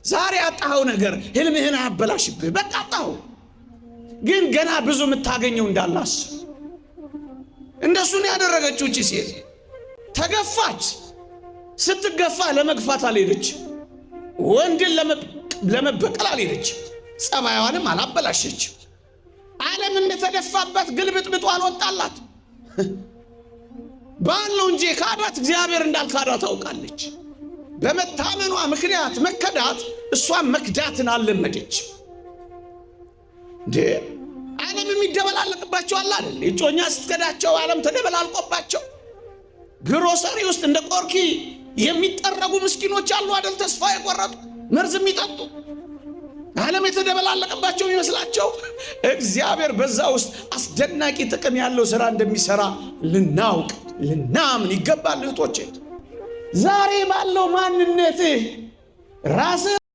ዛሬ ያጣኸው ነገር ህልምህን አያበላሽብህ። በቃ አጣኸው፣ ግን ገና ብዙ የምታገኘው እንዳላስብ። እንደሱ ነው ያደረገችው እቺ ሴት። ተገፋች። ስትገፋ ለመግፋት አልሄደች፣ ወንድን ለመበቀል አልሄደች፣ ጸባይዋንም አላበላሸች። ዓለም እንደተደፋባት ግልብጥብጡ አልወጣላት። ባል ነው እንጂ ካዳት፣ እግዚአብሔር እንዳልካዳት ታውቃለች። በመታመኗ ምክንያት መከዳት፣ እሷን መክዳትን አልለመደች። እንዴ ዓለም የሚደበላለቅባቸው አለ አይደል? እጮኛ ስትከዳቸው ዓለም ተደበላልቆባቸው ግሮሰሪ ውስጥ እንደ ቆርኪ የሚጠረጉ ምስኪኖች አሉ አይደል? ተስፋ የቆረጡ መርዝ የሚጠጡ ዓለም የተደበላለቀባቸው የሚመስላቸው፣ እግዚአብሔር በዛ ውስጥ አስደናቂ ጥቅም ያለው ስራ እንደሚሰራ ልናውቅ ልናምን ይገባል። እህቶቼ፣ ዛሬ ባለው ማንነትህ ራስህ